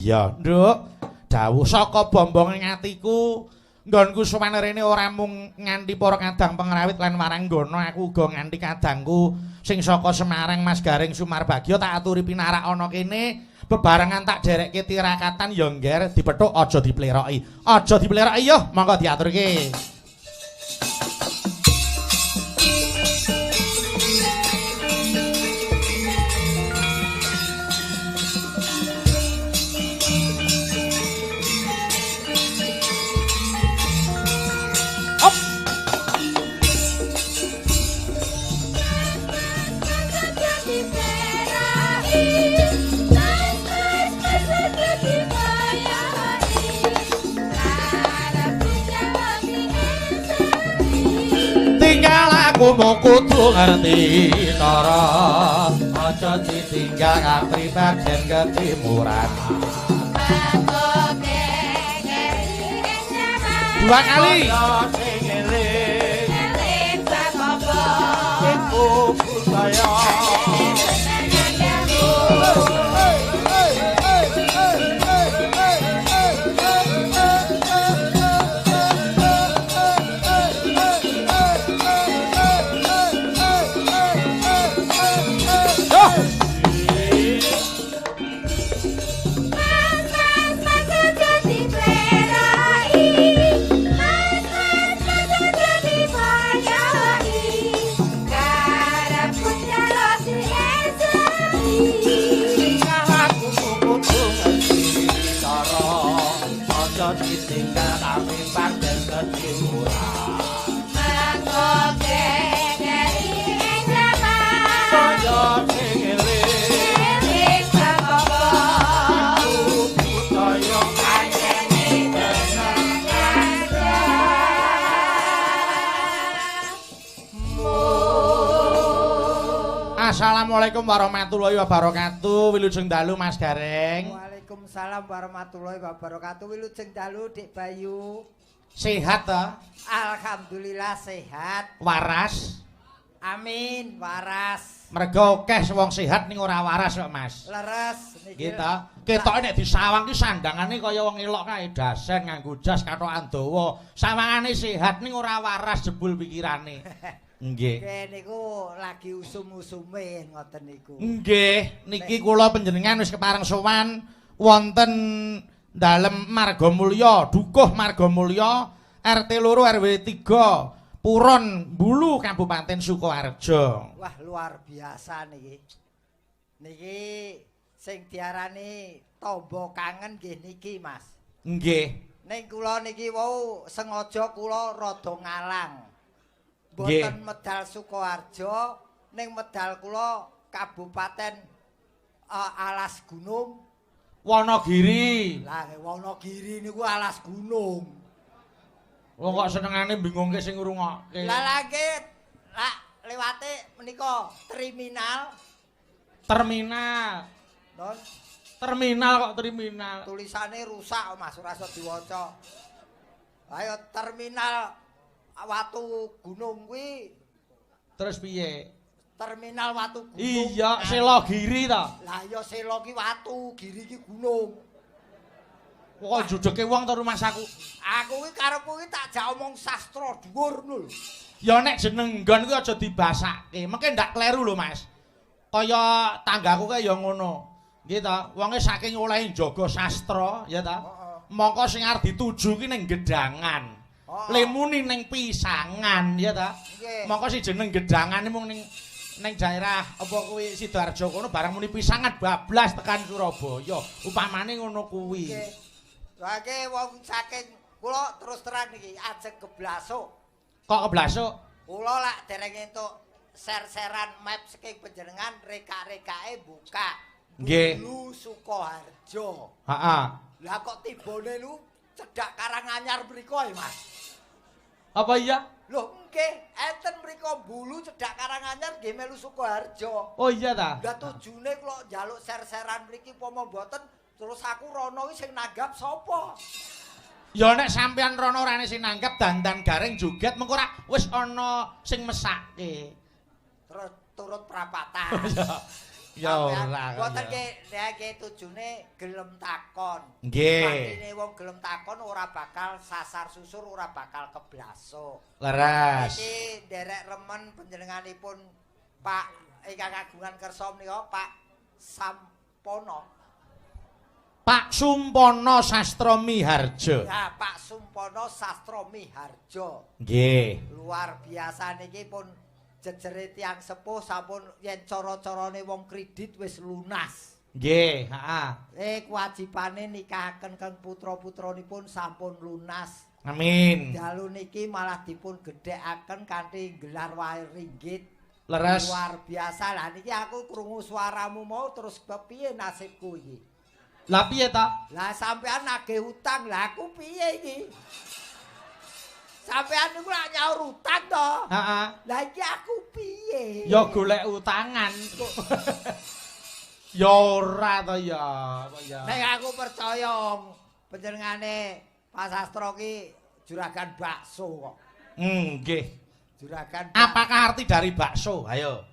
Ya, Nduk. Dawuh saka bombonge atiku, nggonku sowan rene ora mung nganti para kadang pengrawit lan waranggana, aku uga nganti kadangku sing saka Semarang Mas Gareng Sumarbagya tak aturi pinarak ana kene, bebarengan tak derekke tirakatan ya ngger dipethuk aja dipleroki. Aja dipleroki yo, monggo diaturke. Tinggal aku mau kudu ngerti cara aja ditinggal kapribaden ketimuran. Dua kali. Assalamualaikum warahmatullahi wabarakatuh. Wilujeng dalu Mas Gareng. Waalaikumsalam warahmatullahi wabarakatuh. Wilujeng dalu Dik Bayu. Sehat ta? Alhamdulillah sehat. Waras. Amin, waras. Mergo akeh wong sehat ning ora waras kok, Mas. Leres niki. Nggih ta. Ketoke nek disawang ki sandangane kaya wong elok kae, dasen nganggo jas kathokan dawa. Sawangane sehat ning ora waras jebul pikirane. Nggih. Nggih niku lagi usum-usume ngoten niku. Nggih, niki kula panjenengan wis kepareng sowan wonten dalem Margamulya, Dukuh Margamulya, RT 2 RW 3, Puron Bulu, Kabupaten Sukoharjo. Wah, luar biasa niki. Niki sing diarani tombo kangen nggih niki, Mas. Nggih. Ning kula niki wau sengaja kula rada ngalang. Mboten medal Sukoharjo, ning medal kula Kabupaten Alas Gunung. Wonogiri. Lah Wonogiri niku Alas Gunung. Wong kok senengane bingungke sing ngrungokke. Lah lagi lak lewate menika terminal. Terminal. Non. Terminal kok terminal. Tulisane rusak Mas, ora iso diwaca. Ayo terminal Watu Gunung kuwi. Terus piye? Terminal Watu Gunung. Iya, Selogiri ta. Lah iya Selo ki watu, Giri ki gunung. Kok judeke wong ta rumahsaku? Aku ki karepku ki tak jak omong sastra dhuwur lho. Ya nek jeneng nggon kuwi aja dibasake. Mengke ndak kleru lho, Mas. Kaya tanggaku kae ya ngono. Nggih ta, wonge saking olehe njaga sastra, ya ta. Heeh. Mongko sing arep dituju ki ning gedangan. Lemuni ning pisangan, ya ta. Mongko si jeneng gedangane mung ning daerah apa kuwi Sidoarjo kono barang muni pisangan bablas tekan Surabaya. Upamane ngono kuwi. Nggih. Lha iki wong saking kula terus terang niki ajeng keblasuk. Kok keblasuk? Kula lak dereng entuk ser-seran map saking panjenengan reka-rekake buka. Nggih. Bulu Sukoharjo. Heeh. Lah kok tibone lu cedhak Karanganyar mriku ya, Mas? Apa iya? Lho nggih, enten mriku Bulu cedhak Karanganyar nggih melu Sukoharjo. Oh iya ta? Lah tujune kula njaluk ser-seran mriki upama mboten terus aku rono iki sing nanggap sapa? Ya nek sampean rono orane sing nanggap dandan Gareng joget mengko ora wis ana sing mesake. Terus turut prapatan. Ya ora. Mboten nggih tujune gelem takon. Nggih. Artine wong gelem takon ora bakal sasar susur, ora bakal keblasuk. Leres. Iki nderek remen panjenenganipun Pak ingkang kagungan kersa menika Pak Sampono. Pak Sumpono Sastra Miharjo. Ya, Pak Sumpono Sastra Miharjo. Nggih. Luar biasa niki pun jejere tiyang sepuh sampun yen cara-carane wong kredit wis lunas. Nggih, heeh. Kewajibane nikahaken keng putra-putranipun sampun lunas. Amin. Dalu niki malah dipun gedhekaken kanthi gelar wae ringgit. Leres. Luar biasa. Lah niki aku krungu suaramu mau terus kepiye nasibku iki? Lah piye ta? Lah sampean nagih utang, lah aku piye iki? Sampean niku lak nyaur utang to? Heeh. Lah iki aku piye? Ya golek utangan. Ya ora to ya, apa ya. Nek aku percaya panjenengane Pak Sastro ki juragan bakso kok. Nggih. Juragan. Apakah arti dari bakso? Ayo.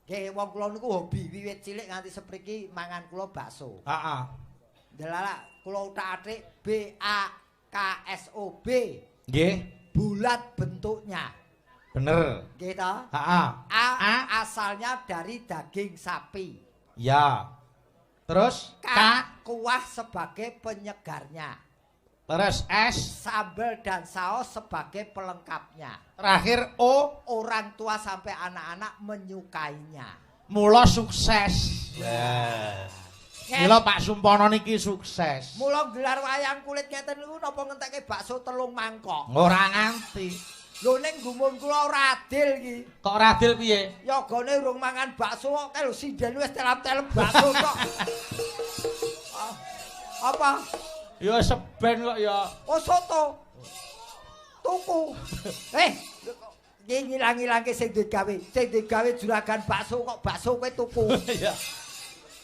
Nggih, wong kula niku hobi wiwit cilik nganti sepriki mangan kula bakso. Heeh. Ndelala kula uthak-athik B A K S O B. Nggih. Bulat bentuknya. Bener. Nggih to? Heeh. A asalnya dari daging sapi. Ya. Terus K, kuah sebagai penyegarnya. Terus S, sambal dan saus sebagai pelengkapnya. Terakhir O, orang tua sampai anak-anak menyukainya. Mula sukses. Yeah. Mula Pak Sumpono niki sukses. Mula gelar wayang kulit ngeten niku napa ngentekke bakso 3 mangkok? Ora nganti. Lho ning gumun kula ora adil iki. Kok ora adil piye? Yogane urung mangan bakso kok kae lho sinden wis telap-telep bakso kok. Apa? Ya seben kok ya. Oh soto. Tuku. Iki ngilang-ngilangke sing digawe. Sing digawe juragan bakso kok bakso kowe tuku. Iya.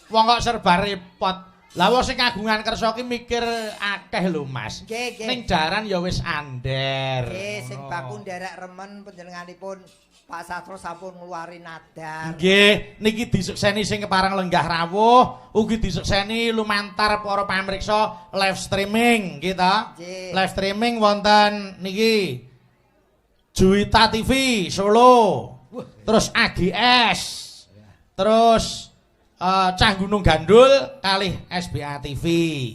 Wong kok serba repot. Lah wong sing kagungan kersa ki mikir akeh lho Mas. Ning daran ya wis ander. Nggih, sing baku nderek remen panjenenganipun Pak Sastro sampun ngluari nadar. Nggih, niki disukseni sing kepareng lenggah rawuh, ugi disukseni lumantar para pamriksa live streaming nggih ta. Live streaming wonten niki Juwita TV Solo. Terus AGS. Terus Cah Gunung Gandul kalih SBA TV.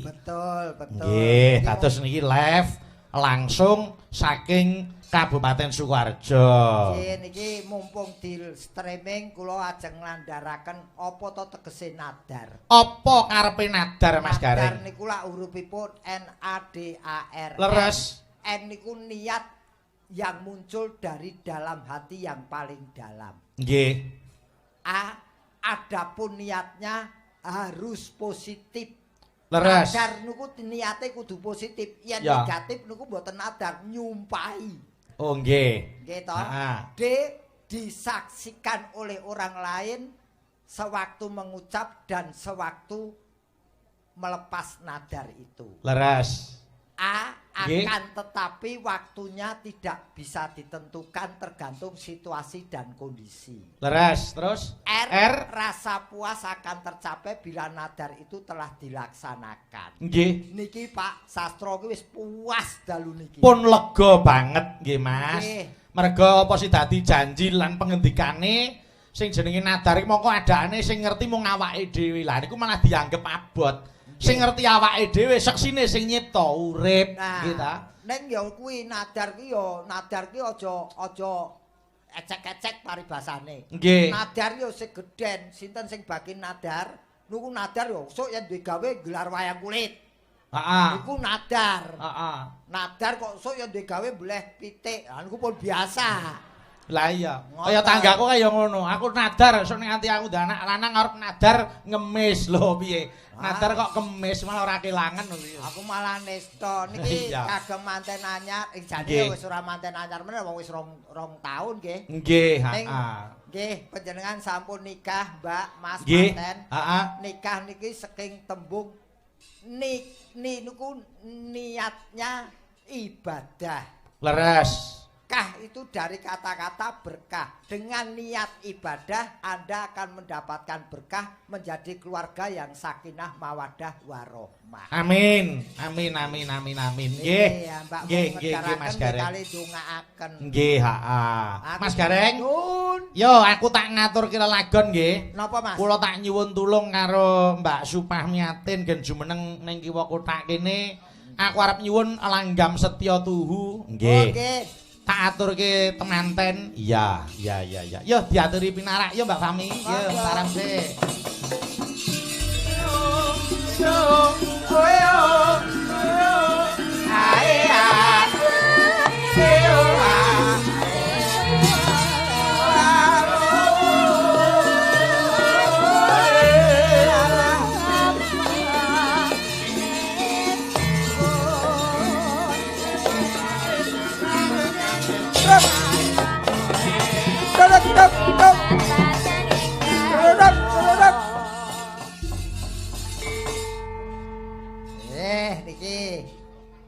Betul, betul. Nggih, dados niki live langsung saking Kabupaten Sukoharjo. Nggih, niki mumpung di streaming kula ajeng nglandharaken apa to tegese nadar. Apa karepe nadar Mas Gareng? Nadar niku lak hurufipun N A D A R. Leres. N niku niat yang muncul dari dalam hati yang paling dalam. Nggih. A, adapun niatnya harus positif. Leres. Nadar niku niate kudu positif. Yen negatif niku mboten nadar, nyumpahi. Oh nggih. Nggih to. D, disaksikan oleh orang lain sewaktu mengucap dan sewaktu melepas nadar itu. Leres. A, akan tetapi waktunya tidak bisa ditentukan tergantung situasi dan kondisi. Leres. Terus R, rasa puas akan tercapai bila nadar itu telah dilaksanakan. Nggih. Niki Pak Sastro ki wis puas dalu niki. Pun lega banget nggih Mas. Nggih. Merga apa sih dadi janji lan pengendikane sing jenenge nadar iki mongko adaane sing ngerti mung awake dhewe. Lah niku malah dianggep abot. Sing ngerti awake dhewe seksine sing nyipta urip nggih ta. Ning ya kuwi nadar ki ya nadar ki aja ecek-ecek paribasane. Nggih. Nadar yo sing gedhen, sinten sing bagi nadar? Niku nadar yo sok yen duwe gawe gelar wayang kulit. Heeh. Niku nadar. Heeh. Nadar kok sok yen duwe gawe mbleh pitik. Lah niku pun biasa. Lah iya, kaya tanggaku kaya ngono. Aku nadar sok nek nganti aku ndak anak lanang arep nadar ngemis lho piye. Nadar kok kemis malah ora kelangan lho piye. Aku malah nesta niki kagem manten anyar, jane wis ora manten anyar meneh wong wis rong taun nggih. Nggih, heeh. Nggih, panjenengan sampun nikah, Mbak, Mas manten. Heeh. Nikah niki saking tembung ni niku niatnya ibadah. Leres. K Nikah itu dari kata-kata berkah. Dengan niat ibadah Anda akan mendapatkan berkah menjadi keluarga yang sakinah mawadah warohmah. Amin. Amin amin amin amin. Nggih. Nggih nggih nggih Mas Gareng. Kali ndongaaken. Nggih, heeh. Mas Gareng. Yo aku tak ngaturke lelagon nggih. Napa Mas? Kula tak nyuwun tulung karo Mbak Supah Miatin gen jumeneng ning kiwa kothak kene. Aku arep nyuwun langgam setya tuhu. Nggih. Oke. Tak aturke temanten. Iya, iya, iya, iya. Yo diaturi pinarak yo Mbak Fami. Yo saram sik. Yo yo yo. Ae a. Yo a.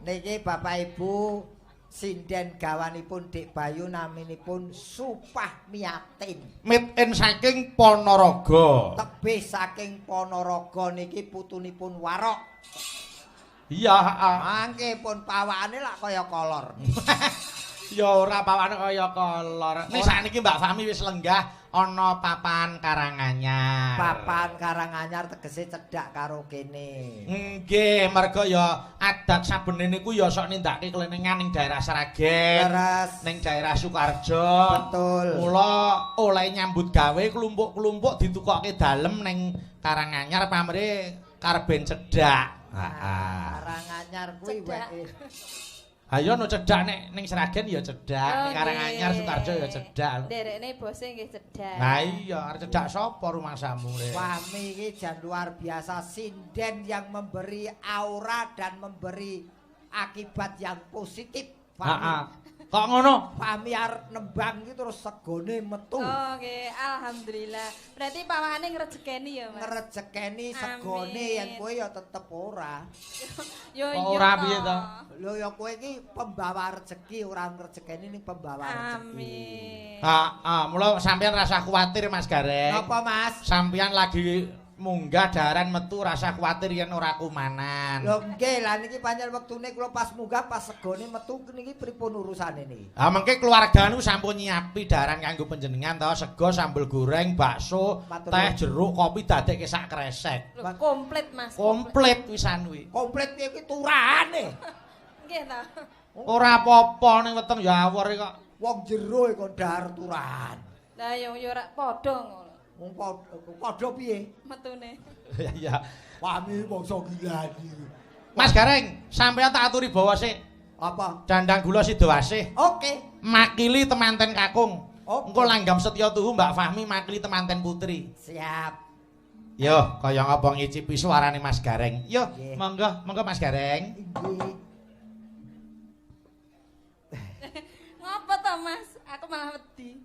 Niki Bapak Ibu sinden gawanipun Dik Bayu naminipun Supah Miatin. Mitin saking Ponorogo. Tebih saking Ponorogo niki putunipun Warok. Iya, heeh. Mangke pun pawakane lak kaya kolor. Ya ora pawakane kaya kolor. Nek sakniki Mbak Fami wis lenggah ana papan Karanganyar. Papan Karanganyar tegese cedhak karo kene. Nggih, merga ya adat sabene niku ya sok nindakake klenengan ning daerah Sragen, ning daerah Sukoharjo. Betul. Mula oleh nyambut gawe klumpuk-klumpuk ditukokke dalem ning Karanganyar pamrih karben cedhak. Heeh. Karanganyar kuwi weke. Ayo no cedhak nek ning Sragen ya cedhak, ning Karanganyar Sukoharjo ya cedhak. Nderekne bose nggih cedhak. Lah iya, arep cedhak sapa rumangsamu rek? Fahmi iki jan luar biasa, sinden yang memberi aura dan memberi akibat yang positif. Heeh. Kok ngono? Fahmi arep nembang iki terus segone metu. Oh nggih, alhamdulillah. Berarti pawakane ngrejekeni ya, Mas. Ngrejekeni segone yen kowe ya tetep ora. Yo iya. Ora piye to? Lho ya kowe iki pembawa rejeki, ora ngrejekeni ning pembawa rejeki. Amin. Heeh, mula sampeyan rasa kuwatir Mas Gareng. Napa Mas? Sampeyan lagi munggah daran metu rasa kuwatir yen ora kumanan. Lho nggih, lah niki pancen wektune kula pas munggah pas segone metu niki pripun urusane niki? Ha mengke keluarga niku sampun nyiapi daran kanggo panjenengan to, sego, sambel goreng, bakso, teh, jeruk, kopi dadekke sak kresek. Lho komplit Mas. Komplit wisan kuwi. Komplit piye kuwi turahane? Nggih ta. Ora apa-apa ning weteng ya awor kok. Wong jero kok dahar turahan. Lah yo ora padha ngono. Wong padha piye? Metune. Iya. Pami bangsa gilani. Mas Gareng, sampeyan tak aturi bawa sik. Apa? Dandang gula Sidowasih. Oke. Makili temanten kakung. Oke. Engko langgam setya tuhu Mbak Fahmi makili temanten putri. Siap. Yo, kaya ngapa ngicipi suarane Mas Gareng. Yo, nggih. Monggo, monggo Mas Gareng. Nggih. Ngopo to, Mas? Aku malah wedi.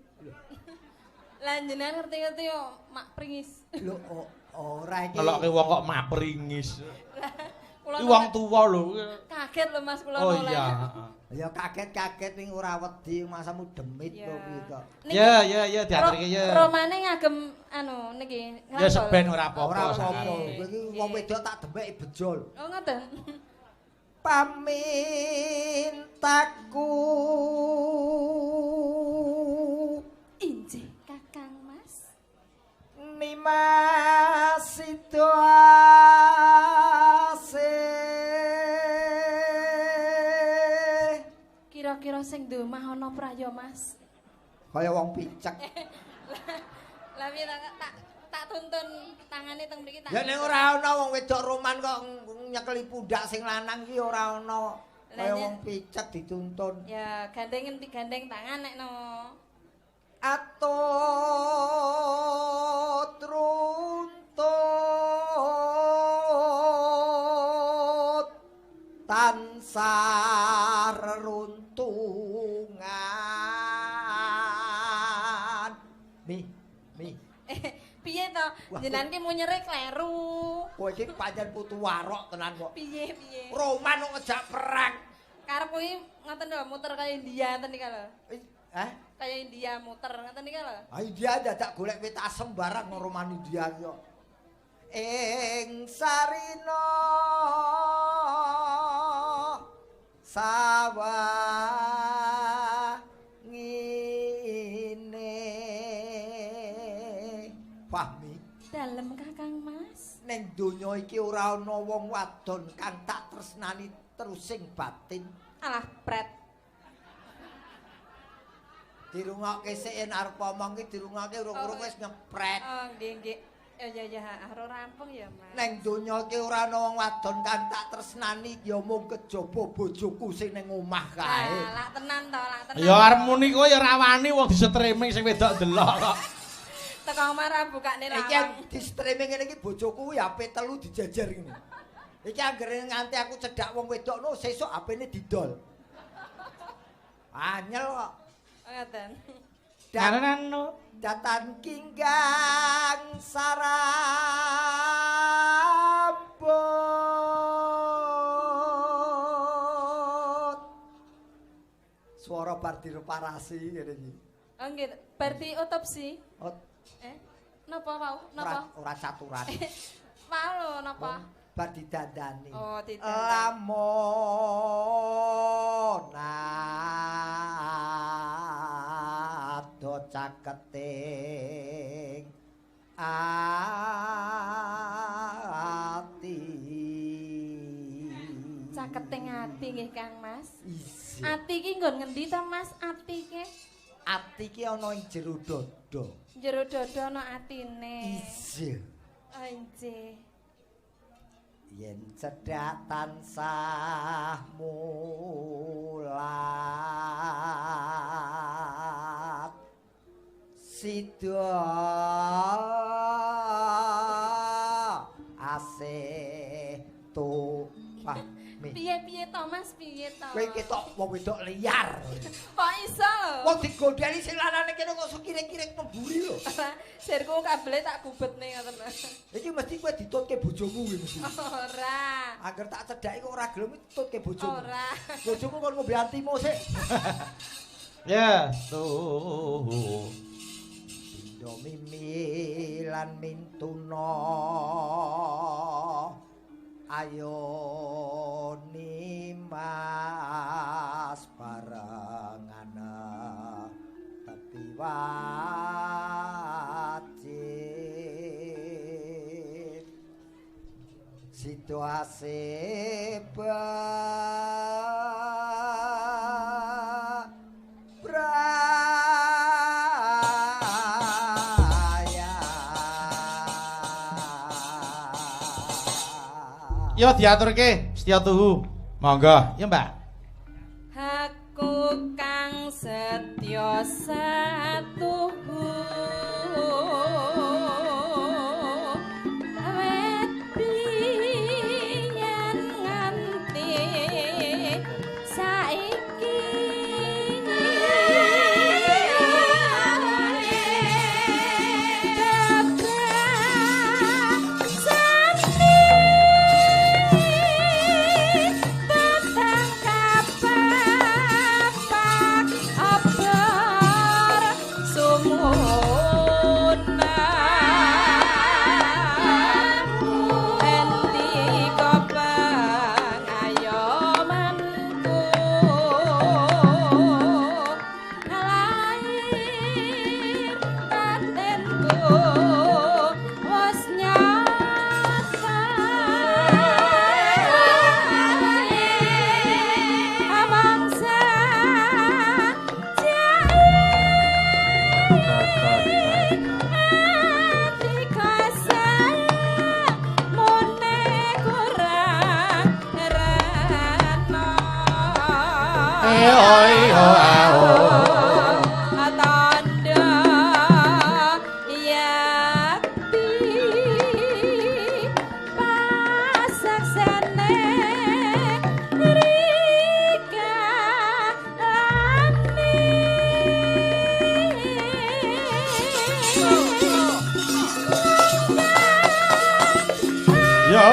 Lah jenengan ngerti-ngerti yo mak pringis. Lho ora iki. Ngelokke wong kok mak pringis. Kula Iki wong tuwa lho. Kaget lho Mas kula Oh noleh. iya. Ya kaget-kaget ning ora wedi masamu demit Ya. kok piye kok. Niki Ya ya ya diaturke ya. Romane ngagem anu niki. Ya seben ora apa-apa. Ora apa-apa. sakarepe. Kowe iki wong wedok tak demeki bejol. Oh ngoten. Pamintaku Injih Kakang Mas. Nimas Sidowasih. Kira-kira sing duwe omah ana pra ya Mas? Kaya wong picek. Lah piye tak tuntun tangane teng mriki tak. Ya nek ora ana wong wedok roman kok nyekeli pundak sing lanang ki ora ana. Kaya wong picek dituntun. Ya gandeng gandeng tangan nek no. Atut runtut tansah reruntungan. Mi, mi. Piye to? Jenengan ki munyere kleru. Kowe iki pancen putu warok tenan kok. Piye piye? Roman kok ngejak perang. Karep kuwi ngoten lho, muter kaya India ngoten nika lho. Hah? Kaya India muter ngoten nika lho. Ah India dadak golek wit asem barang roman India yo. Ing sarina sawah ngene. Fahmi, Dalem Kakang Mas. Ning donya iki ora ana wong wadon kang tak tresnani terus sing batin. Alah pret. Dirungokke sik yen arep omong ki dirungokke urung-urung wis ngepret. Oh, nggih nggih. Ya ya ya, ora rampung ya, Mas. Neng donya iki ora ana wong wadon kang tak tresnani ya mung kejaba bojoku sing ning omah kae. Ah, lak tenan to, lak tenan. Ya arep muni kowe ya ora wani wong di streaming sing wedok delok kok. Teko omah ra bukane lawang. Iki di streaming ngene iki bojoku kuwi HP 3 dijejer ngene. Iki anggere nganti aku cedhak wong wedok no sesuk HP-ne didol. Anyel kok. Ngoten. Datan kinggang sarambut. Suara bar direparasi ngene iki. Oh nggih, bar diotopsi. Napa wau? Napa? Ora caturan. Wau lho napa? Bar didandani. Oh, didandani. Lamun ado caketing ati. Caketing ati nggih Kang Mas. Isi. Ati ki nggon ngendi ta Mas ati ki? Ati ki ana ing jero dada. Jero dada ana atine. Isi. Oh nggih. Yen cedhak tansah mulat sida asih tupah. Piye-piye to Mas, piye to? Kowe ketok wong wedok liar. Kok iso lho? Wong digondheli sing lanane kene kok kiring-kiring memburi lho. Sirku kabele tak gubetne ngoten. Iki mesti kowe ditutke bojomu kuwi mesti. Ora. Angger tak cedhaki kok ora gelem ditutke bojomu. Ora. Bojomu kon ngombe antimo sik. Ya, tuh. Pindho mimi lan mintuna. Ayo nimas barengana tepi wajib situasi Yo diaturke Setya Tuhu. Monggo, ya Mbak. Aku kang setya satuhu. Awet biyen nganti saiki. Ya.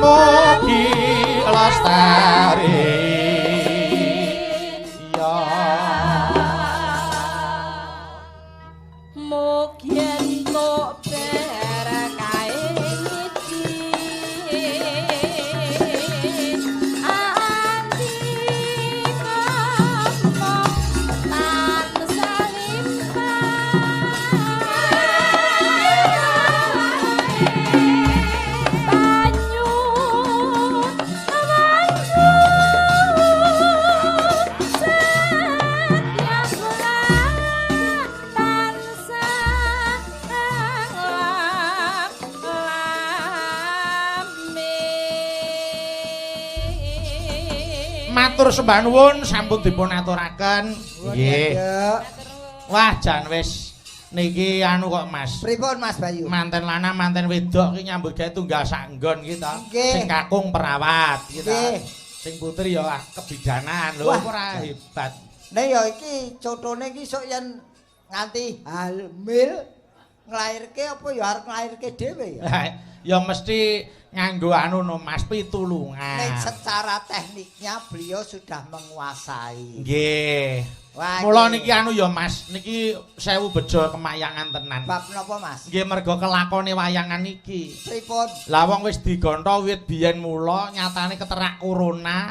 Mugi lestari. Ya. Mugi entuk berkahe ngidi andika tansah limpah banyu awanku setiap tansah lame. Matur sembah nuwun sampun dipun aturaken. Nggih. Ya. Wah, jan wis niki anu kok Mas. Pripun Mas Bayu? Manten lanang, manten wedok ki nyambut gawe tunggal sak nggon ki ta. Nggih. Sing kakung perawat ki ta. Nggih. Sing putri ya kebidanan lho, Wah. ora hebat. Nek ya iki contone iki sok yen nganti hamil nglairke apa ya arep nglairke dhewe ya. Ya mesti nganggo anu no Mas, pitulungan. Nek secara tekniknya beliau sudah menguasai. Nggih. Wah, Mula iki niki anu ya Mas, niki sewu bejo kemayangan tenan. Bab napa Mas? Nggih mergo kelakone wayangan iki. Pripun? Lah wong wis digonto wit biyen mula nyatane keterak corona.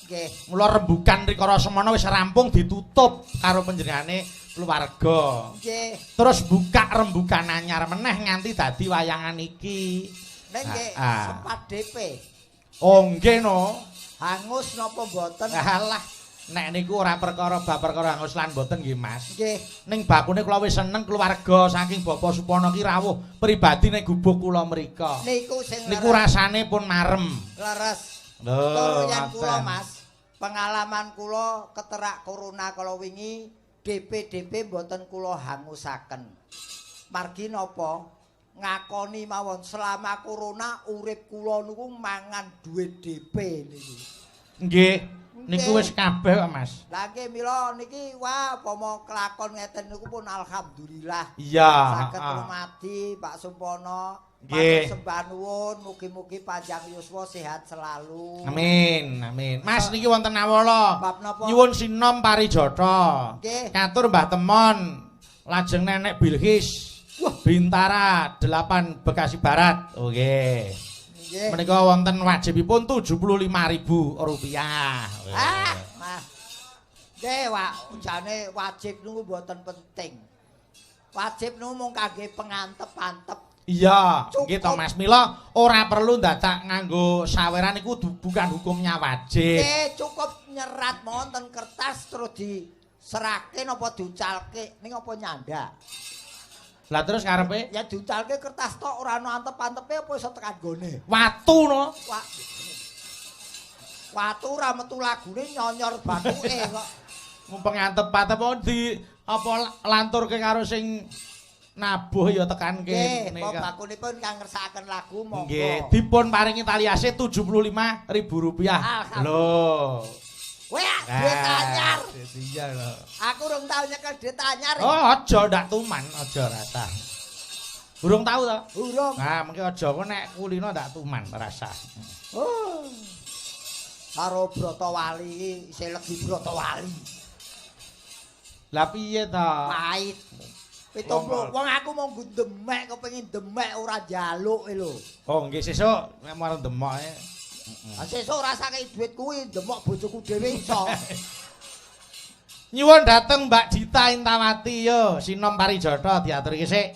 Nggih. Mula rembukan rikala semono wis rampung ditutup karo panjenengane keluarga. Nggih. Terus buka rembukan anyar meneh nganti dadi wayangan iki. Nek nggih Ah, ah. sempat DP. Oh nggih no. Hangus napa mboten? Alah, nek niku ora perkara bab perkara hangus lan mboten nggih Mas. Nggih. Ning bakune kula wis seneng keluarga saking Bapak Supono ki rawuh pribadi ning gubuk kula mriko. Niku sing Niku rasane pun marem. leres. Lho, Tur yen kula ngoten. Mas, pengalaman kula keterak corona kala wingi DP-DP mboten kula hangusaken. Margi napa? Ngakoni mawon selama corona urip kula niku mangan duit DP niku. Nggih, niku wis kabeh kok Mas. Lah nggih mila niki wah upama kelakon ngeten niku pun alhamdulillah. Iya, Saged heeh. lumadi Pak Supono. Nggih. Matur sembah nuwun, mugi-mugi panjang yuswa sehat selalu. Amin, amin. Mas niki wonten awala. Bab napa? Nyuwun sinom parijata. Nggih. Katur Mbah Temon, lajeng Nenek Bilqis. Wah. Bintara 8 Bekasi Barat. Oke. Nggih. Menika wonten wajibipun Rp75.000. Ah, mah. Nggih, Wak, jane wajib niku mboten penting. Wajib niku mung kangge pengantep-antep. Iya, Cukup. nggih to Mas. Mila ora perlu dadak nganggo saweran niku bukan hukumnya wajib. Nggih, cukup nyerat wonten kertas terus diserahke napa diucalke ning apa nyandak. Lah terus karepe Ya diucalke kertas tok ora ana antep-antepe apa iso tekan gone. watu no. Wak. Watu ora metu lagune nyonyor bathuke kok. Mumpung antep-antep apa di apa lanturke karo sing nabuh ya tekan Nggih, kene. apa bakunipun kang ngersakaken lagu monggo. Nggih, dipun paringi taliase Rp75.000. Alhamdulillah. Lho. Wah, duit anyar. Iya lho. Aku urung tau nyekel duit anyar. Oh, aja ndak tuman, aja rasa. Burung tahu to? Urung. Nah, mengki aja kok nek kulino ndak tuman rasa. Oh. Karo Bratawali iki isih legi Bratawali. Lah piye to? Pahit. 70 wong aku mau nggo demek kepengin demek ora njaluk e lho. Oh, nggih sesuk nek marang demoke. Ah sesuk ora saking duit kuwi demok bojoku dhewe iso. Nyuwun dateng Mbak Dita Intawati yo, Sinom Parijata diaturke sik.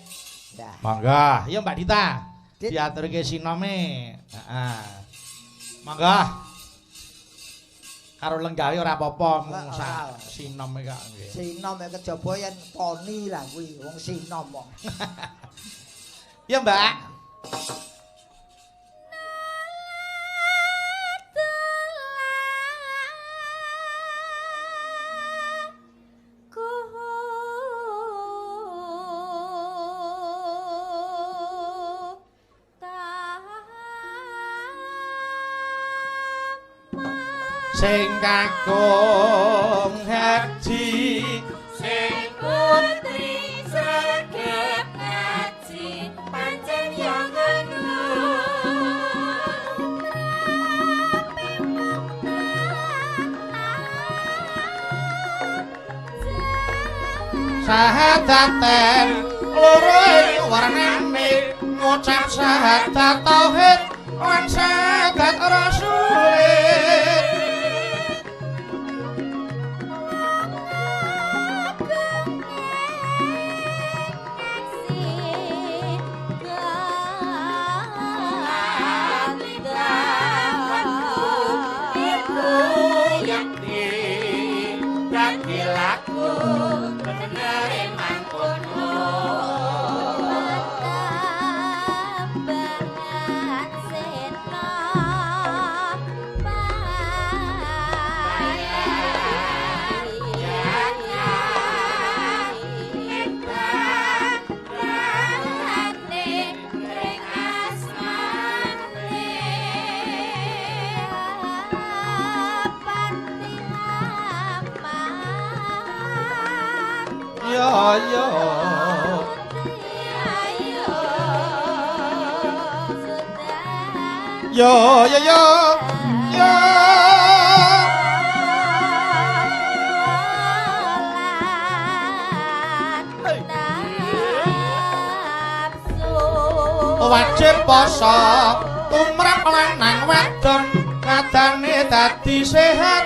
Ya. Monggo, yo Mbak Dita. Dit. Diaturke sinome. Heeh. Monggo. Karo lenggahe ora apa-apa mung sak sinom iki kok nggih. Sinom ya kejaba yen poni lah kuwi wong sinom kok. Ya Mbak. Sing kakung haji Sing putri sregep ngaji pancen yo ngono. Sahadaten loro ing warnane ngucap syahadat tauhid lan syahadat rasul. Yo yo yo yo wajib poso tumrap lanang wadon kadane dadi sehat.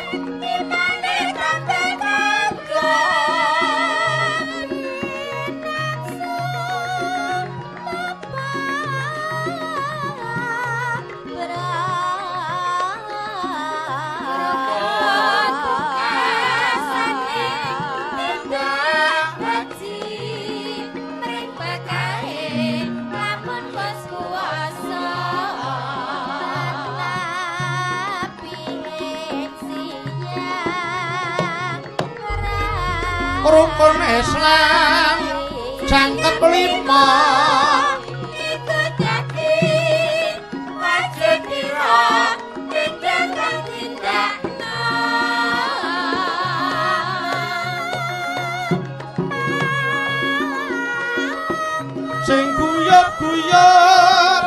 Rukun Islam jangkep 5 iku dadi wajib dira tindak tindakno sing guyub-guyub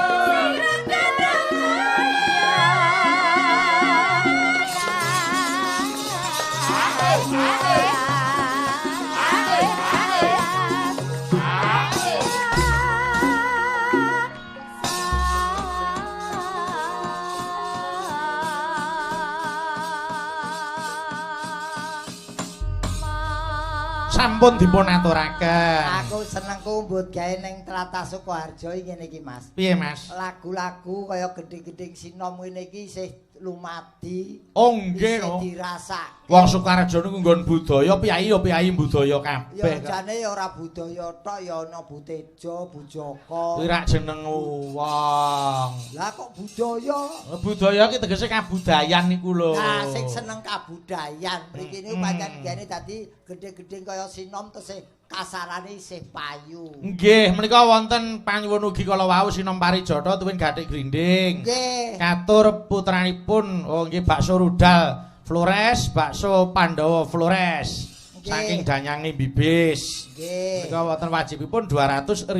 sampun dipun aturaken. Aku senengku mbut gawe ning tlatah Sukoharjo ngene iki, Mas. Piye, Mas? Lagu-lagu kaya gending-gending sinom ngene iki isih lumadi. Oh nggih, isih dirasake. Wong Sukoharjo niku nggon budaya, piyayi ya piyayi budaya kabeh. Ya jane ya ora budaya tok, ya ana Butejo, Bujaka. Kuwi rak jeneng wong. Lah kok budaya? Budaya iki tegese kabudayan niku lho. Nah, sing seneng kabudayan mriki niku pancen gene dadi gedhe-gedhe kaya sinom tesih kasarane isih payu. Nggih, menika wonten panyuwun ugi kala wau Sinom Parijata tuwin Gathik Grinding. Nggih. Katur putranipun oh nggih bakso rudal Flores, bakso Pandhawa Flores. Saking Danyange Bibis. Nggih. Menika wonten wajibipun Rp200.000.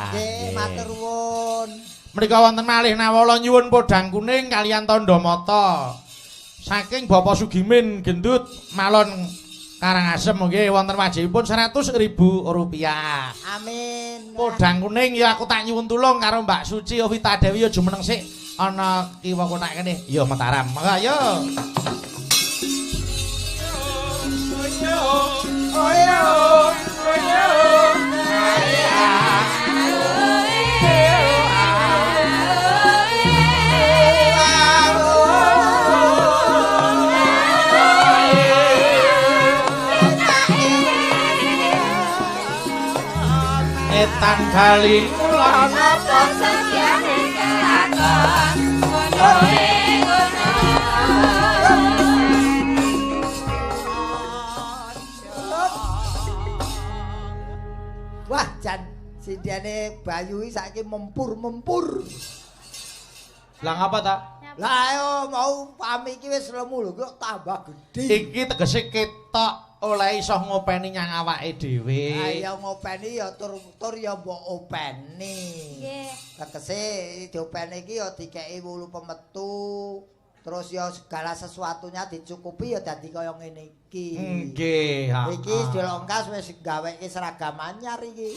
Nggih, matur nuwun. Menika wonten malih nawala nyuwun podhang kuning kaliyan tandha mata. Saking Bapak Sugimin Gendut Malon Karangasem nggih wonten wajibipun Rp100.000. Amin. Podhang kuning ya aku tak nyuwun tulung karo Mbak Suci Ovita Dewi ya jumeneng sik ana kiwa konak kene. Ya Mataram. Monggo ayo. Etan kali kulon apa setyane kelakon ngono ngono. Wah jan sindene Bayu iki saiki mempur-mempur. Lah ngapa ta? Lah ayo mau pami iki wis lemu lho kok tambah gedhe. Iki tegese ketok oleh iso ngopeni nyang awake dhewe. Ayo ngopeni ya tur ya mbok openi. Nggih. Tegese diopeni iki ya dikeki wulu pemetu, Terus ya segala sesuatunya dicukupi ya dadi kaya ngene iki. Nggih, ha. Iki dilongkas wis gaweke seragam anyar iki.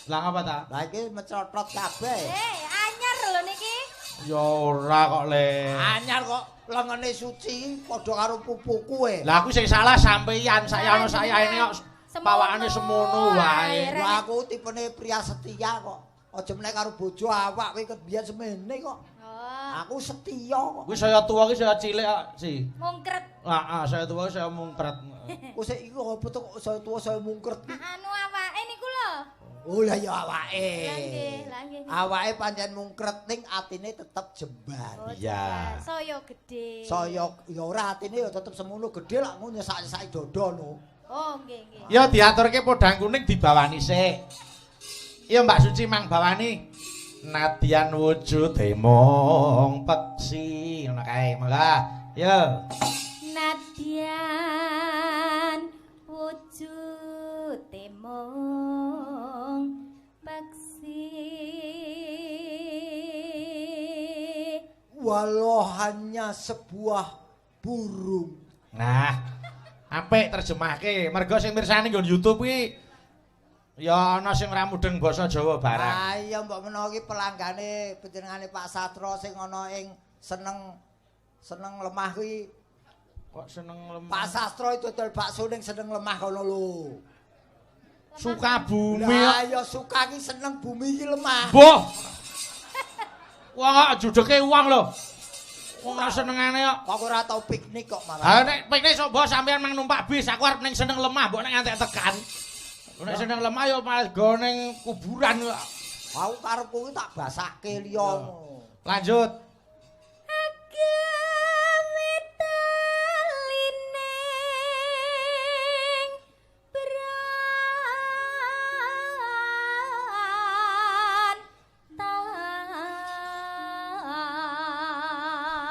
Lah ngapa ta? Lah iki mecotot kabeh. Anyar lho niki. Ya ora kok, Le. Anyar kok lengene suci padha karo pupuku e. Lah aku sing salah sampeyan, saya saya ini kok pawakane semono wae. Lah aku tipene pria setia kok. Aja meneh karo bojo awak kowe ket biyen semene kok. Aku setia kok. Kuwi saya tuwa ki saya cilik kok, Si. Mungkret. Heeh, saya tuwa saya mungkret. Kok sik iku apa to kok saya tuwa saya mungkret ki? Anu awake niku lho. Oh lah ya awake. Lah nggih, lah nggih. Awake pancen mungkret ning atine tetep jembar. Oh, Iya. Saya gedhe. Saya ya ora atine ya tetep semono gedhe lak ngono nyesak-nyesaki dada no. Oh nggih nggih. Ya diaturke podang kuning dibawani sik. Iya Mbak Suci mang bawani. Nadyan wujude mung peksi ngono kae monggo. Yo. Nadyan wujude mung peksi. Walau hanya sebuah burung. Nah, apik terjemahke. Mergo sing mirsani nggon YouTube kuwi ya ana sing ora mudeng basa Jawa barang. Ah iya mbok menawa iki pelanggane panjenengane Pak Sastro sing ana ing seneng seneng lemah kuwi. Kok seneng lemah? Pak Sastro itu dodol bakso ning seneng lemah kono lho. Sukabumi. Lah ya suka ki seneng bumi iki lemah. Mbah. Wong kok judeke wong lho. Wong ora senengane kok. Kok ora tau piknik kok malah. Ha nek piknik sok mbah sampean mang numpak bis, aku arep ning seneng lemah mbok nek ngantek tekan. Nek seneng lemah ya malah go ning kuburan kok. Aku karepku kuwi tak basake liya. Lanjut.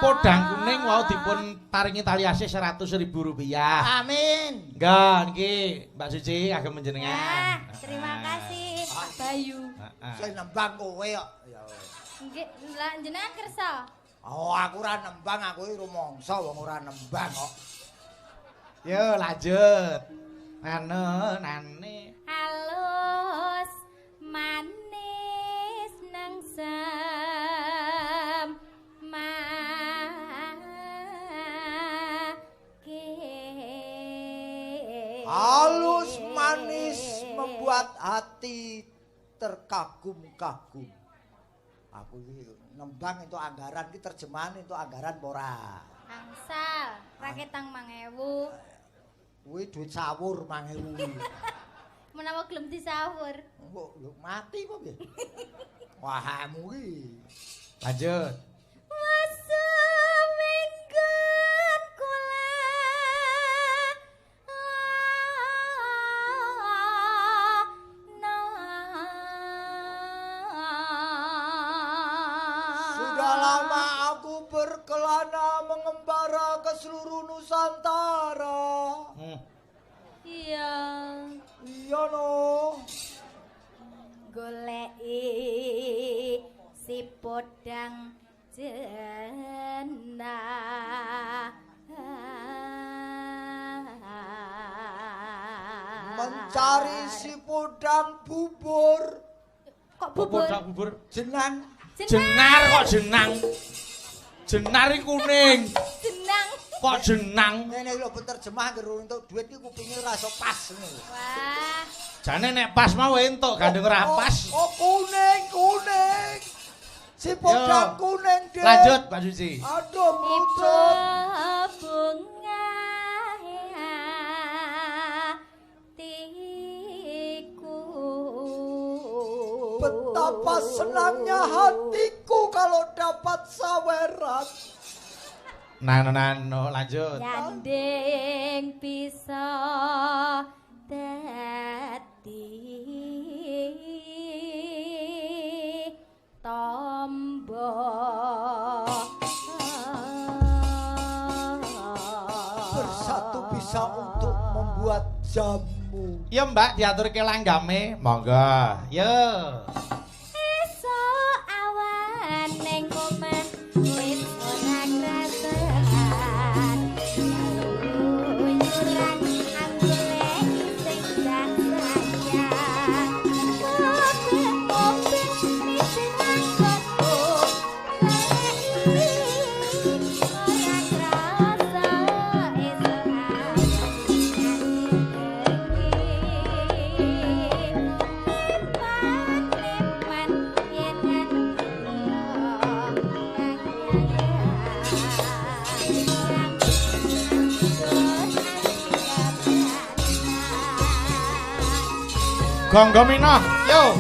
Podang kuning wau dipun paringi tali asih Rp100.000. Amin. Nggih, niki Mbak Suci kagem panjenengan. Nah, terima kasih Pak Bayu. Sing nembang kowe kok. Ya. Nggih, lah jenengan kersa. Oh, aku ora nembang, aku iki rumangsa wong ora nembang kok. Yo lanjut. Nane nane. Halus manis nang Halus manis membuat hati terkagum-kagum. Aku iki nembang itu anggaran iki terjemahan itu anggaran apa ora? Angsal, raketang 5.000. Kuwi duit sawur 5.000. Menawa gelem disawur. Kok lho mati apa piye? Wahamu iki. Lanjut. Waseminggon kula. Sudah lama aku berkelana mengembara ke seluruh Nusantara. Iya. Iya no. Goleki si podang jenah. Mencari si podang bubur. Kok bubur? Podang bubur. Jenang. Jenar kok jenang. Jenar iki kuning. Jenang. Kok jenang? Ngene lho penerjemah ngger entuk duit iki kupinge ora iso pas ngene. Wah. Jane nek pas mau entuk, gandeng ora pas. Oh, kuning, kuning. Si podang kuning, Dek. Lanjut, Mbak Suci. Aduh, muncul. Bunga hatiku. Betapa senangnya hatiku kalau dapat saweran. Nano nano lanjut. Nyanding bisa dadi tombo. Bersatu bisa untuk membuat jamu. Ya Mbak, diaturke langgame. Monggo. Yo. Esuk awan ning omah wis ora krasa. Gonggo Minoh, yo.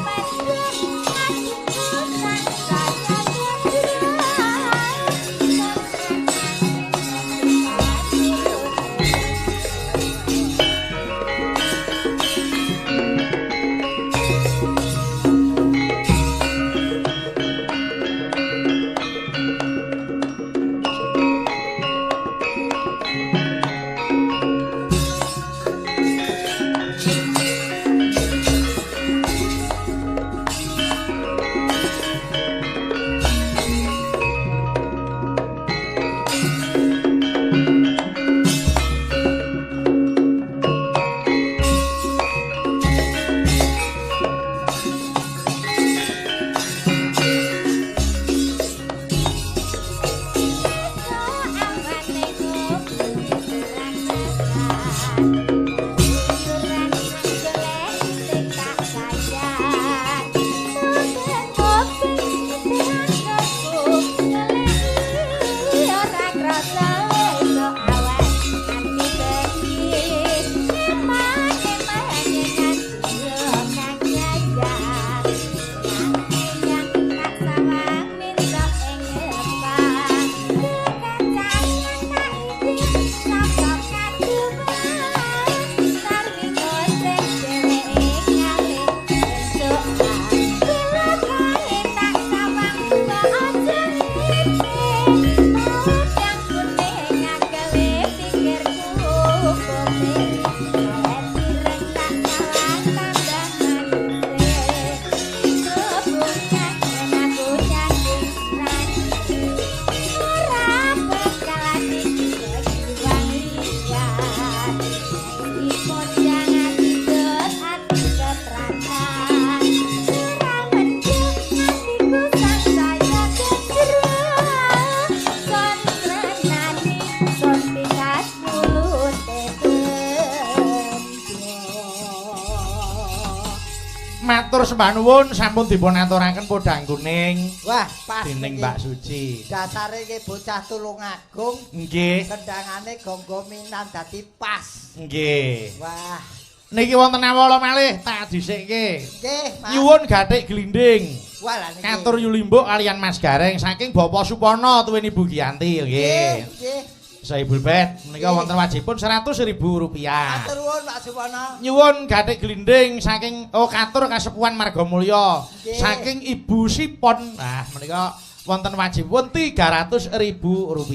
Matur sembah nuwun sampun dipun aturaken podhang kuning. Wah, pas dening Mbak Suci. Dasare iki bocah Tulungagung. Nggih. Kendangane gonggo minan dadi pas. Nggih. Wah. Niki wonten awala malih tak dhisikke. Nggih, Mas. Nyuwun gathik glinding. Wah, lha niki. Katur Yulimbuk kalian Mas Gareng saking Bapak Supono tuwin Ibu Giyanti nggih. Nggih. Saibul Bet menika wonten wajibipun Rp100.000. Matur nuwun Pak Supono. Nyuwun gathik glinding saking katur Kasepuhan Margamulya saking Ibu Sipon. Nah, menika wonten wajibipun Rp300.000.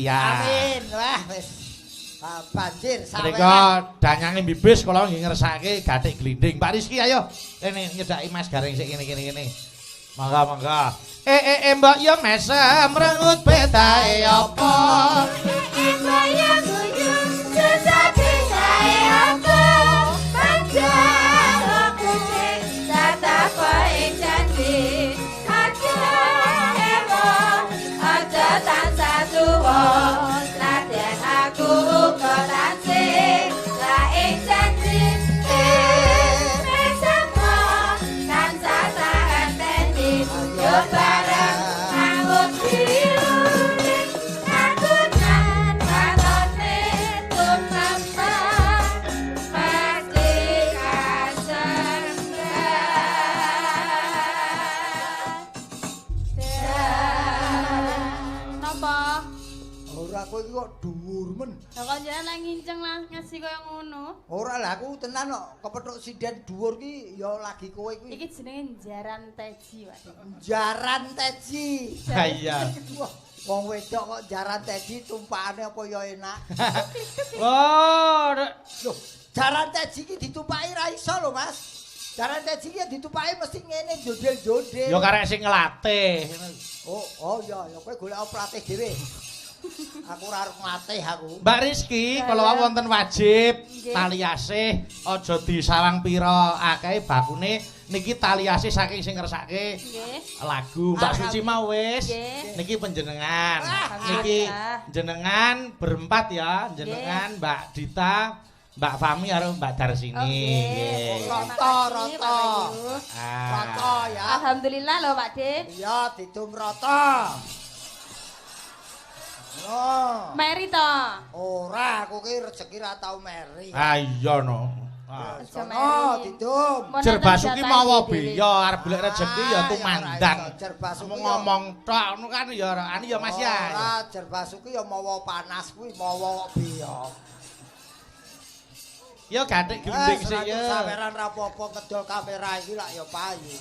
Amin. Wah, wis banjir saweran. Menika danyange bibis kula nggih ngersake gathik glinding. Pak Rizky ayo rene nyedhaki Mas Gareng sik kene kene kene. Mangga mangga. Mbok yo mesem rengut bedae apa? Mbok yo guyu susah bedae apa? Panjang aku sing tatapae janji. Aja ewo, aja tansah tuwa. Nadyan aku uga tansih laing janji. Mesemo tansah tak enteni. Yo bareng aku diuring aku nan watone tumembang pasti kasembah. Napa? Ora kowe iki kok dhuwur men. Lah kok jenengan lak nginceng lah ngasih kaya ngono. Ora lah aku tenan kok kepethuk sinden dhuwur ki ya lagi kowe kuwi. Iki jenenge jaran teji, Pak. Jaran teji. Ha iya. Wah, wong wedok kok jaran teji tumpakane apa ya enak. Wah, lho, jaran teji ki ditumpaki ra iso lho, Mas. Jaran teji ki ditumpaki mesti ngene jodel-jodel. Ya karek sing nglatih. Oh, iya, ya kowe golek pelatih dhewe. Aku ora arep nglatih aku. Mbak Rizky, kala wau wonten wajib tali asih aja disawang pira akeh bakune niki tali asih saking sing ngersake lagu Mbak Suci mau wis. Niki panjenengan. Niki jenengan berempat ya, jenengan Mbak Dita, Mbak Fami karo Mbak Darsini. Nggih. Rata-rata. Rata ya. Alhamdulillah lho Pak De. Iya, didum rata. Meri to. Ora, aku ki rejeki ra tau meri. Ah iya no. Ah. Aja Sono meri. didum. Mun Jer enten Basuki jatahe mawa dhewe. beya arep golek rejeki ya Ah, tumandang. ora iso. Jer Basuki Mung ya- ngomong tok ngono kan ya anu ya Mas ya. Ora, Jer Basuki ya mawa panas kuwi mawa kok biya. Ya gathik glinding sik ya. Saweran ra apa-apa ngedol kamera iki lak ya payu.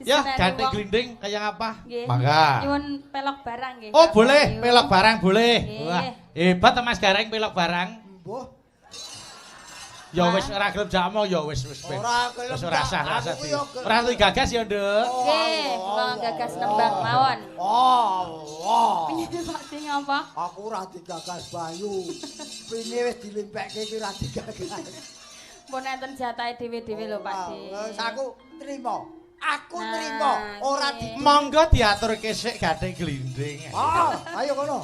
Ya Diseneni gathik wong. glinding kaya apa? Nggih. Mangga. Nyuwun pelok barang nggih. Oh Pak boleh, Bayu. pelok barang boleh. Nggih. Wah, hebat to Mas Gareng pelok barang. Mbuh, Ya wis ora gelem jak omong ya wis wis ben. Ora gelem, Wis ora sah, ora Aku sah. ku ya gelem. Ora digagas ya, Nduk. Nggih, kula gagas nembang mawon. Oh, oh. Piye Pak sing apa? Aku ora digagas Bayu. Pine wis dilimpekke iki ora digagas. Mun enten jatahe dhewe-dhewe lho Pak De. Wis aku trimo. Aku Nah, trimo, ora nggih. di Monggo diaturke sik gathik glinding. Ah, ayo kono.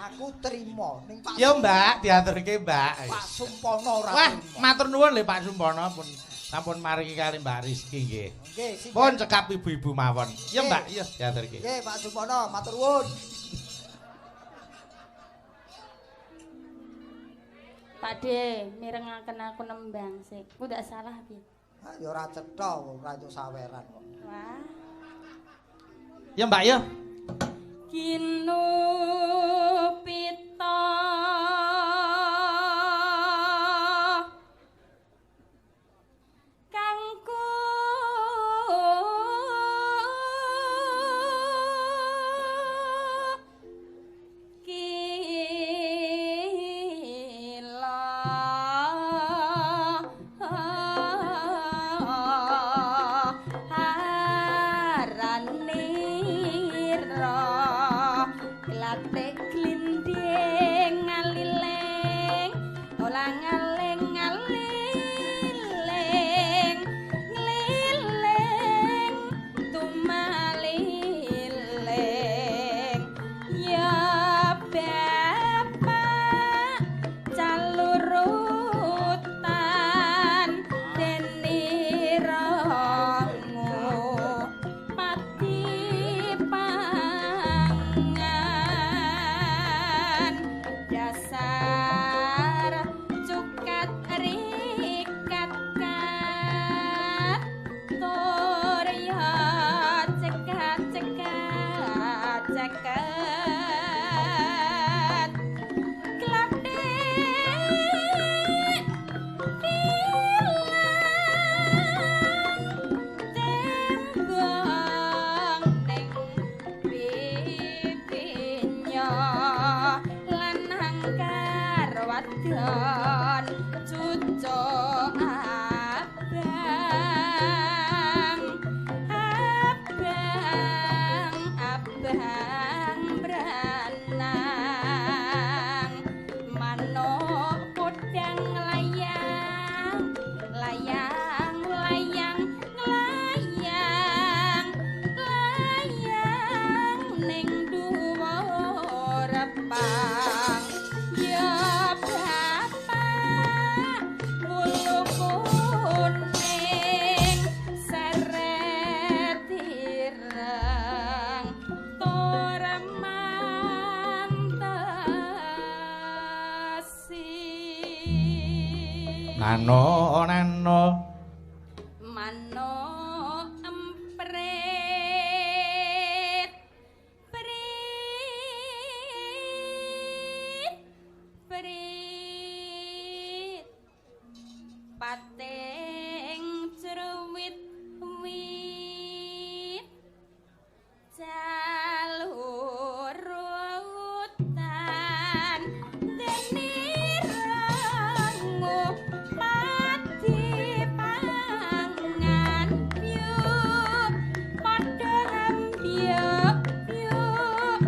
Aku trimo ning Pak Ya Mbak, diaturke Mbak. Pak Sumpono ora Wah, trimo. matur nuwun lho Pak Sumpono pun sampun maringi kali Mbak Rizky nggih. Nggih, sing Pun cekap ibu-ibu mawon. Ya Mbak, iya diaturke. Nggih, Pak Sumpono, matur nuwun. Pak De, mirengaken aku nembang sik. Ku ndak salah piye? Ah, ya ora cetha wong ora entuk saweran kok. Wah. Ya Mbak ya. Kinu pita kangku kila aranira glatik glinding ngaliling olang aling ngaliling ngliling tumaliling ya bapak calurutan denirangu pati pangan dasar cukat rikat kat tur ya cekat cekat cekat glathik tembang ning pipinya lanang karo wadon cucuk abang abang abang branang manuk podang layang layang layang layang layang ning dhuwur pang ya bapak wulu kuning seret ireng tur mantesi Nano nano manuk emprit prit prit pating cruwit wit jalurutan denirangu pati pangan byuk padha hambyuk byuk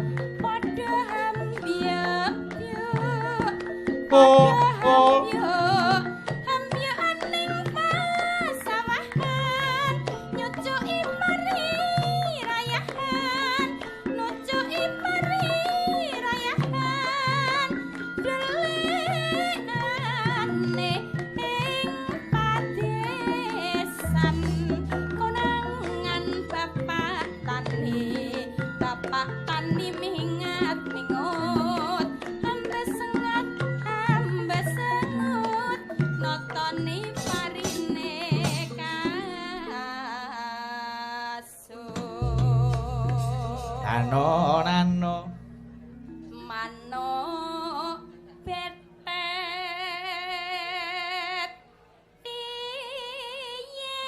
padha hambyuk byuk Oh, padha oh. hambyuk hambyukan ning pasawahan nyucuki pari rayahan nucuki pari rayahan delikane ing padesan konangan bapak tani mingat Nano nano manuk betet piye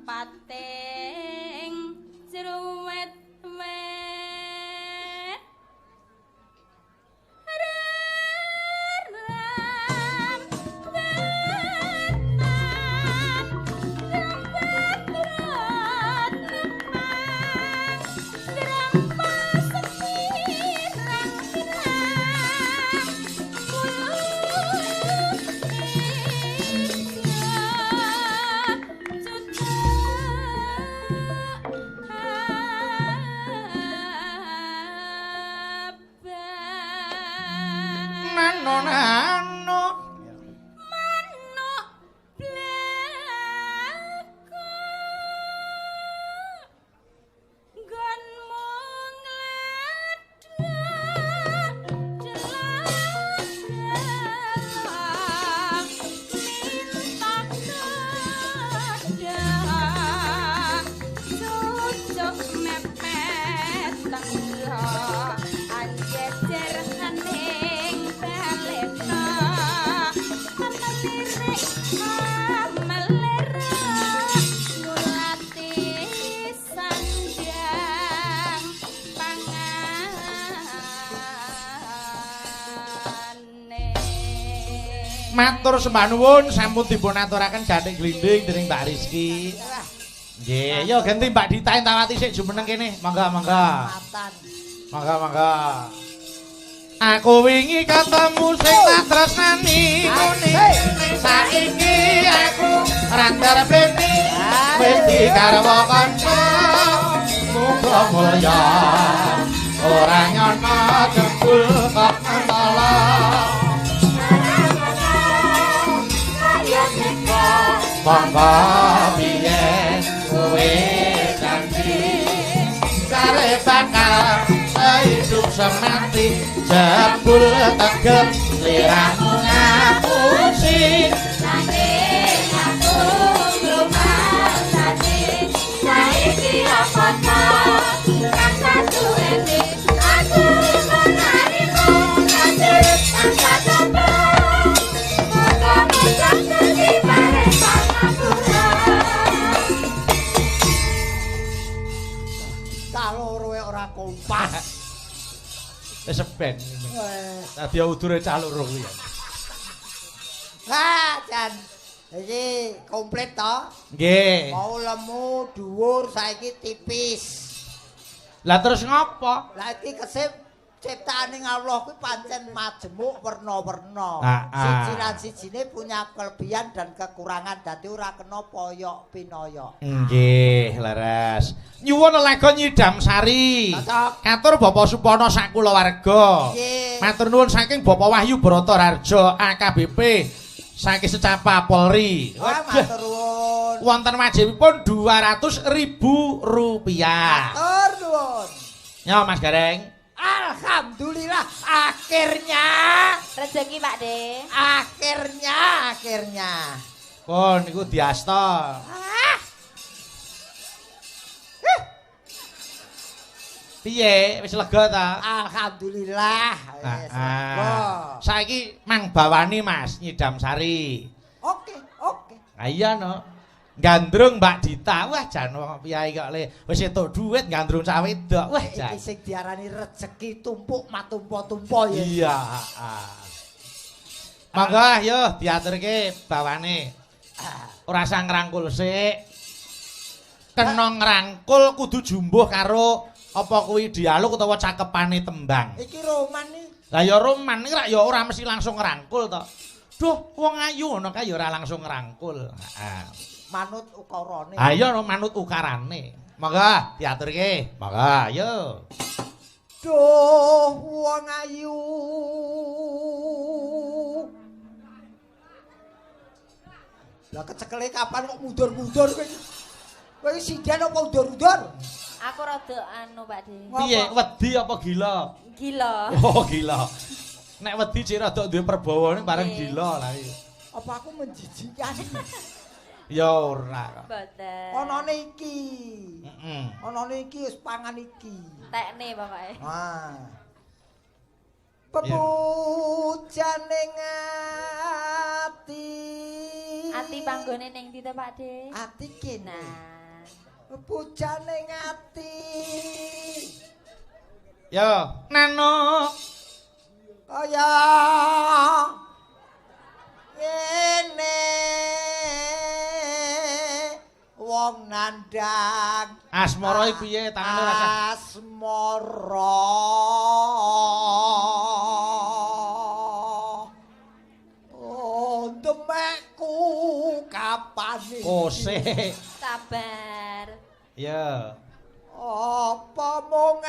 pating jruwet wet ram wetan rembet nepang drempas pirang-pirang nano nano Manuk blako nggonmu ngledhak delak minta kedhak cucuk mepet tenggo anjejer hening baleta melirik melirik ngulati sandang pangane. Matur sembah nuwun sampun dipun aturaken gathik glinding dening Mbak Rizky. Nggih, yo ganti Mbak Dita Intawati sik jumeneng kene. Mangga mangga. Matan. Mangga mangga. Aku wingi ketemu sing tak tresnani ngene. Saiki aku randar bleni wis digarwa kanca. Muga mulya ora nyono jebul kok mentala. Monggo piye kowe janji sare bakal sehidup semati jebul tegep sliramu ngapusi. Nanging aku ngrumangsani saiki apa ta kang saduweni aku menarima kasil tanpa coba muga-muga dadi bareng pangapura. Cah loro e ora kompas. Wis ben. Dadi udure cah loro kuwi ya. Ha, jan. Iki komplit to? Nggih. Mau lemu dhuwur saiki tipis. Lah terus ngopo? Lah iki kesip ciptaane Allah kuwi pancen majemuk werna-werna. Ah, ah. Siji lan sijine punya kelebihan dan kekurangan dadi ora kena poyok pinoyok. Nggih, leres. Nyuwun lelagon Nyidam Sari. Cocok. Katur Bapak Supono sak kulawarga. Nggih. Matur nuwun saking Bapak Wahyu Bratarjo AKBP saking Secapa Polri. Wah, matur nuwun. Wonten wajibipun Rp200.000. Matur nuwun. Yo Mas Gareng. Alhamdulillah akhirnya Rezeki Pak De. akhirnya akhirnya. Kon niku diasta. Ah, Piye? Wis lega ta? alhamdulillah. Wis lega. Saiki mang bawani Mas Nyidam Sari. Oke, oke. Ah iya no. Gandrung Mbak Dita. Wah jan wong piyai kok le wis entuk dhuwit gandrung cah wedok. Wah jan. Iki sing diarani rejeki tumpuk matumpa-tumpa ya. Iya, heeh. Mangga yo diaturke bawane. Ora usah ngrangkul sik. Kena ngrangkul kudu jumbuh karo apa kuwi dialog utawa cakepane tembang. Iki roman iki. Lah ya roman iki rak ya ora mesti langsung ngrangkul to. Duh, wong ayu ngono kae ya ora langsung ngrangkul. Heeh. Manut ukarane. Ayo no manut ukarane. Mangga diaturke. Mangga ayo. Duh, wong ayu. Lah kecekele kapan kok mundur-mundur kowe iki? Kowe iki sinden apa undur-undur? Aku rada anu Pak De. Piye wedi apa gila? Gila. Oh, gila. Nek wedi cek rada duwe perbawane bareng gila lah iki. Apa aku menjijikan? Ya ora kok. Mboten. Anane iki. Heeh. Anane iki wis pangan iki. Tekne pokoke. Ah. Pepujane ati. Ati panggone ning ndi to, Pak De? Ati kene. Nah. Pepujane ati. Yo, Nano. Kaya ngene wong nandang Asmara iki piye tangane rasa? Asmara. Oh, demekku kapan iki? Kose. Sabar. Ya. Apa mung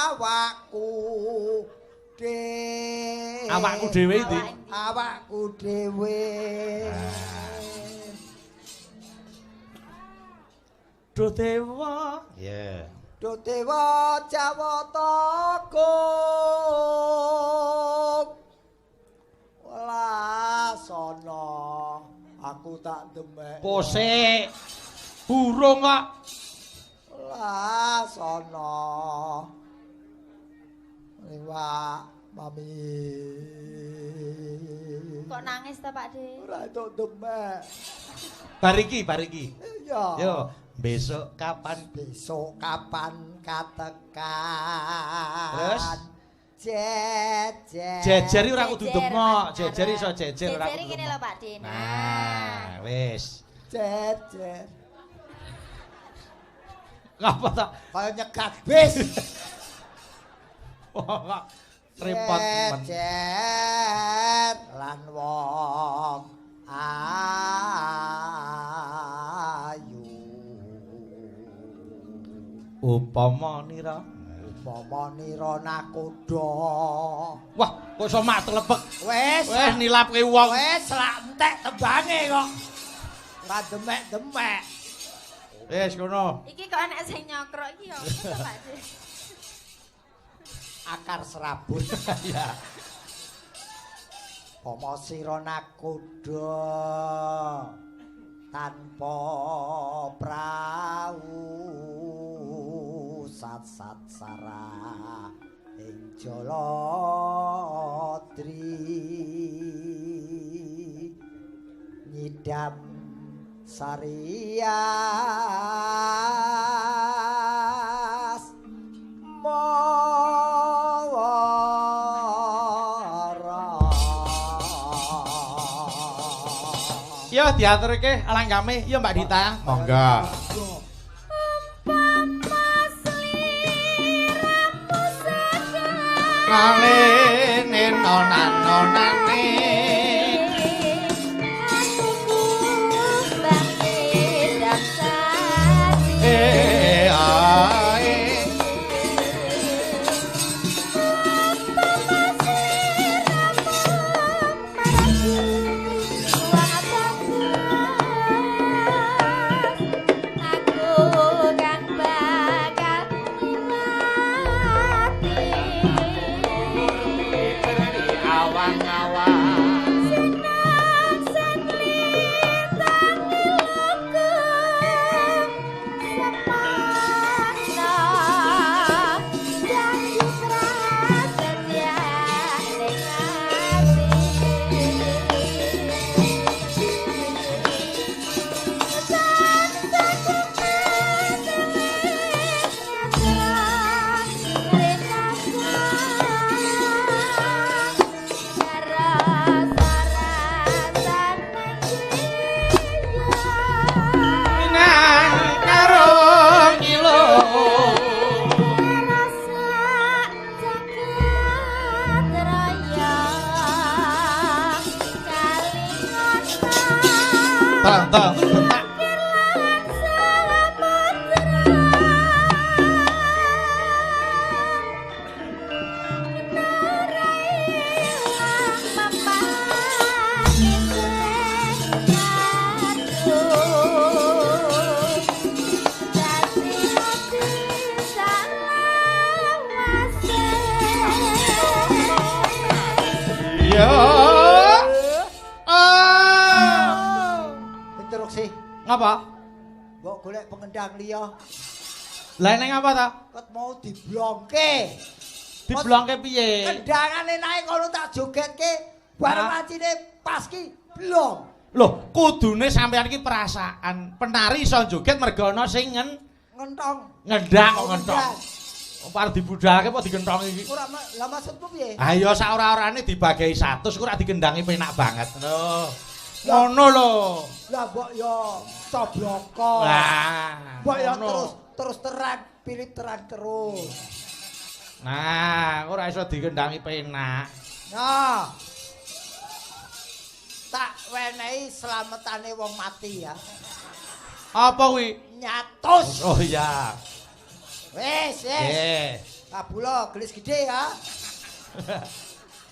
awakku dhewe? Awakku dhewe iki. Awakku dhewe. Duh dewa. Ya. Duh dewa Jawata Agung. Welasana aku tak demek. Kose. Burung kok. Welasana. Liwak mami. Kok nangis ta, Pak De? Ora entuk demek. Bar iki, bar iki. Iya. Yo, besok kapan? Besok kapan katekan? Terus? Jejer. Jejer ora kudu Jejer, demok, Mas. jejer iso jejer ora Jejer kudu. kene lho, demok. Pak De. Nah, wis. Jejer. Ngapa ta? Kaya nyegat bis. Wah, kok repot men. Jejer lan wong ayu. Upama nira. Upama nira nakoda. Wah, kok iso mak telepek. Wis, Wis nilapke wong. wis lak entek tembange kok. Ora demek-demek. Wis kono. Iki kok enek sing nyokrok iki ya apa to, Pak De? Akar serabut. Ya. Upama sira nakoda tanpa prau sat-sat sara ing Jaladri nyidam sarias mawara. Yo diaturke langgame, yo Mbak Dita. Monggo. Kalene nonanonane. Eh ae. Awang-awang. Minang karo ngilo. Tang tang bentak. Yo. Ah. Apa? Mbok golek pengendang liya. Lah ning apa ta? Ket mau diblongke. Diblongke piye? Kendangane nae kono tak jogetke, bareng lancine pas ki blong. Loh, kudune sampean iki perasaan penari iso joget mergo ana sing ngentong. Ngendang kok ngentong. Apa arep dibudalke apa digentongi iki? Ora, lah maksudmu piye? Ha iya sak ora-orane dibagi 100 ku ora dikendangi penak banget. Lho. Ngono lho. Lah mbok yo cobloko. Lah, mbok yo terus terang, pilih terang terus. Nah, ora iso dikendangi penak. Nah. Tak wenehi slametane wong mati ya. Apa kuwi? Nyatus. Oh iya. Wis, wis. Nggih. Kabula gelis gede ya.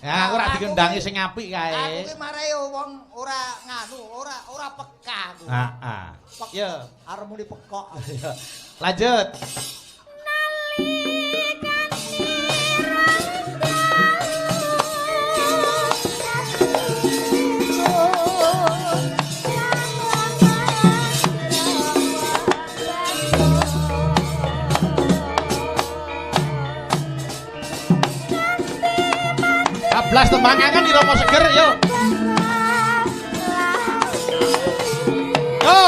Ya, aku ora dikendangi sing apik kae. Aku ki marai wong ora nganu, ora peka aku. Heeh. Ya, arep muni pekok. Lanjut. Blas tembangaken Irama Seger yo. Yo.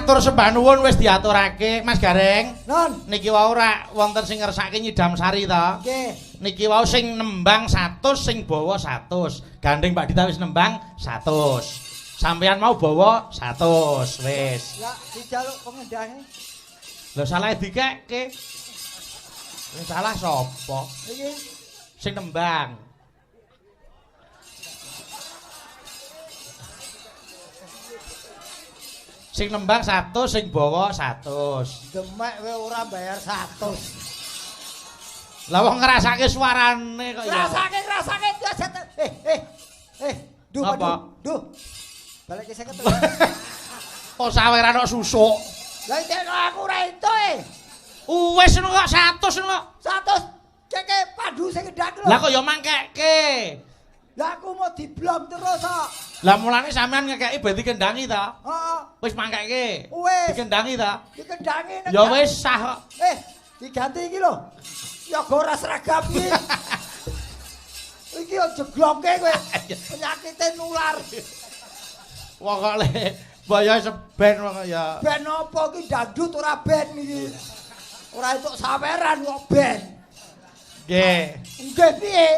Matur sembah nuwun wis diaturake Mas Gareng. Non, niki wau ora wonten sing ngersake nyidam sari ta? Nggih. Niki wau sing nembang 100, sing bawa 100. Gandeng Mbak Dita wis nembang 100. Sampeyan mau bawa 100 wis. Lah dijaluk pengendange. Lho salah dikekke. Sing salah sapa? Iki sing nembang. Sing nembang 100, sing bawa 100. Demek kowe ora bayar 100. Lah wong ngrasake suarane kok ya. Ngrasake duh, duh. Baleke 50. Kok saweran kok susuk. Lah iki aku ora entuk e. Wis ngono kok 100 ngono kok. 100 keke pandu sing ngendang lho. Lah kok ya mangkekke. Lah aku mau diblom terus kok. Lah mulane sampean ngekeki ben dikendangi ta? Heeh. Wis mangkekke. Wis. Dikendangi ta? Dikendangi. Ya wis sah kok. Diganti iki lho. Ya ora seragam iki. Iki yo jeglongke kowe. Penyakite nular. Wong kok le boyo seben wong ya. Ben apa iki dangdut ora ben iki. Ora entuk saweran kok ben. Nggih. Nggih piye?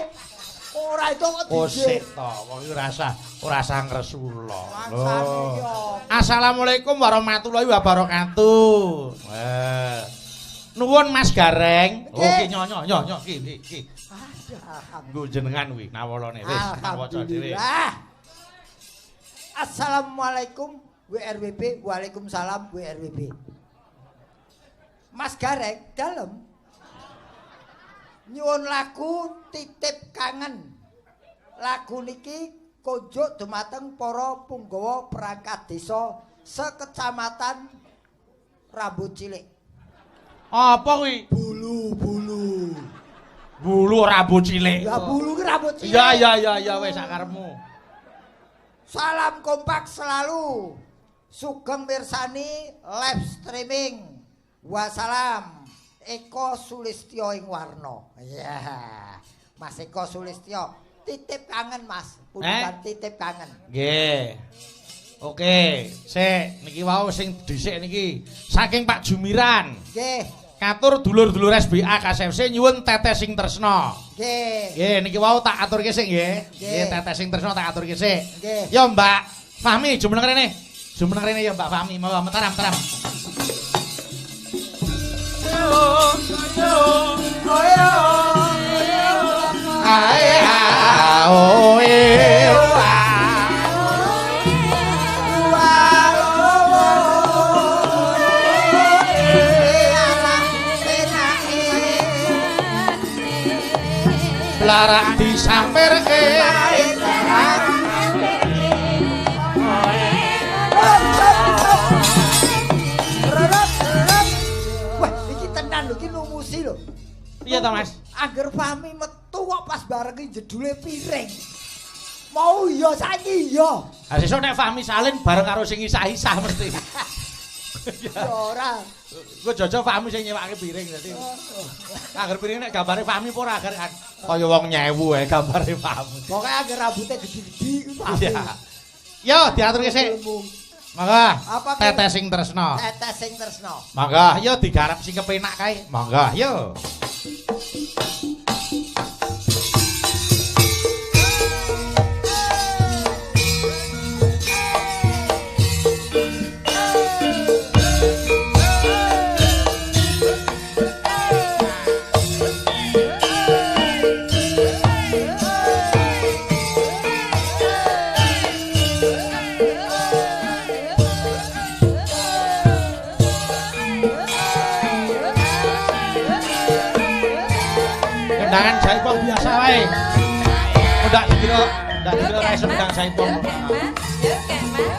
Ora itu kok Oh dhisik. sik to, wong iki ora usah ngresula. Mangsane iki apa? Assalamualaikum warahmatullahi wabarakatuh. Nuwun Mas Gareng. Oh Nggih. ki nyo nyo nyo nyo ki ki ki. Alhamdulillah. Nggo jenengan kuwi nawalane wis maca dhewe. Alhamdulillah. Assalamualaikum WRWB, waalaikumsalam WRWB. Mas Gareng dalem nyuwun lagu Titip Kangen. Lagu niki konjuk dumateng para punggawa perangkat desa sekecamatan Rambut Cilik. Apa kuwi? Bulu-bulu. Bulu rambut cilik. Ya bulu ki rambut cilik. Ya ya ya ya wis sakarepmu. Salam kompak selalu. Sugeng mirsani live streaming. Wassalam. Eko Sulistyo ing Warna. Iya. Mas Eko Sulistyo, titip kangen Mas. Pundutan titip kangen. Nggih. Oke, sik niki wau sing dhisik niki saking Pak Jumiran. Nggih. Katur dulur-dulur SBA KSFC nyuwun Tetes sing tresna. Nggih. Nggih, niki wau tak aturke sik nggih. Nggih. Nggih, Tetes sing tresna tak aturke sik. Nggih. Yo Mbak Fahmi jumeneng rene. Jumeneng rene ya Mbak Fahmi, monggo mataram mataram. Ae a o e o a. Blarak disampirke. Wah, iki tenan lho, iki numusi lho. Iya ta Mas? Angger Fahmi metu kok pas bareng iki jedule piring. Mau iya saiki iya. Ha sesuk nek Fahmi salin bareng karo sing isah-isah mesti. Ya ora. Engko jojo Fahmi sing nyewake piring dadi. Angger piring nek gambare Fahmi apa ora agar kaya wong nyewu ae gambare Fahmi. Pokoke angger rambute gedhi-gedhi kuwi Fahmi. Iya. Yo diaturke sik. Monggo. Apa ki? Tetes sing tresna. Tetes sing tresna. Monggo, yo digarap sing kepenak kae. Monggo, yo. Kendangan jaipong biasa wae. Ndak dikira, ndak dikira ra iso kendang jaipong. Mas, yo kek Mas.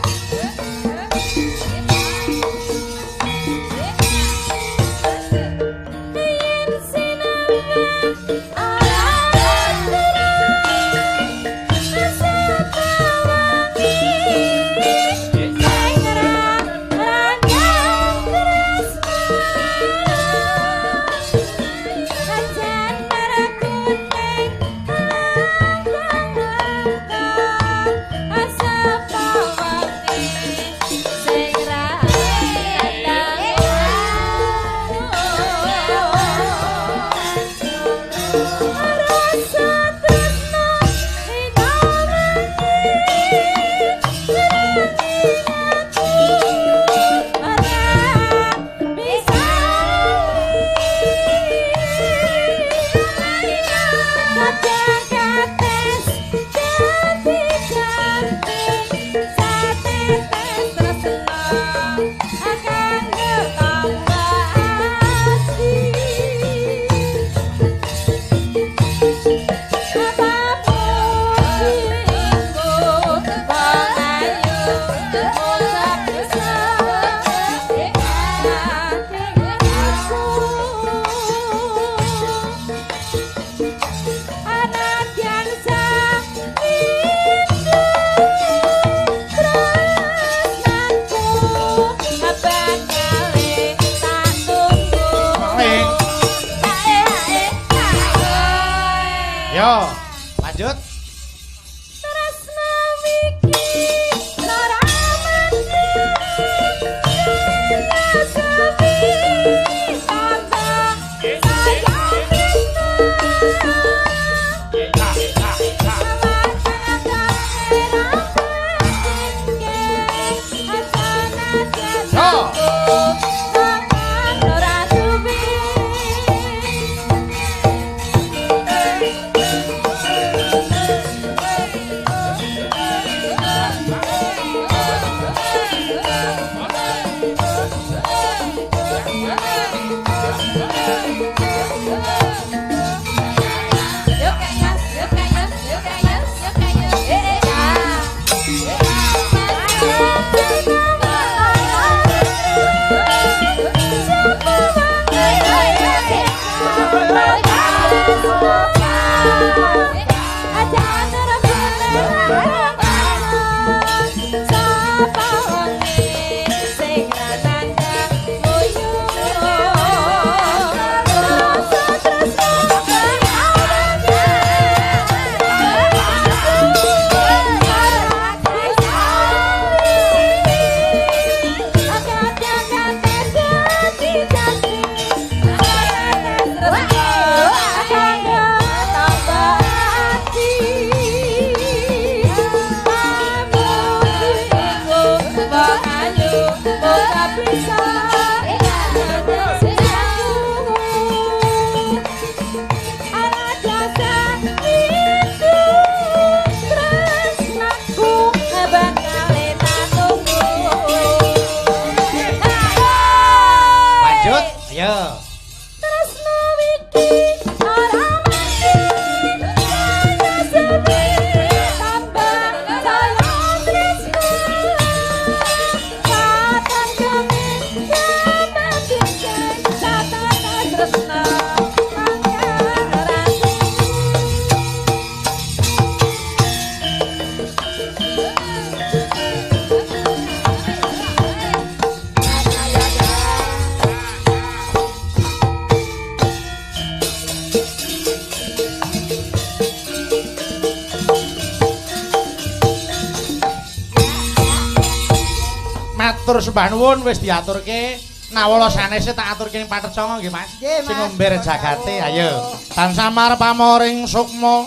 Matur sembah nuwun wis diaturke. Nawala sanese tak aturke ing Patercanga nggih, Mas. Nggih, Mas. Sing ngomber jagate, ayo. Tansah marep pamoring sukma.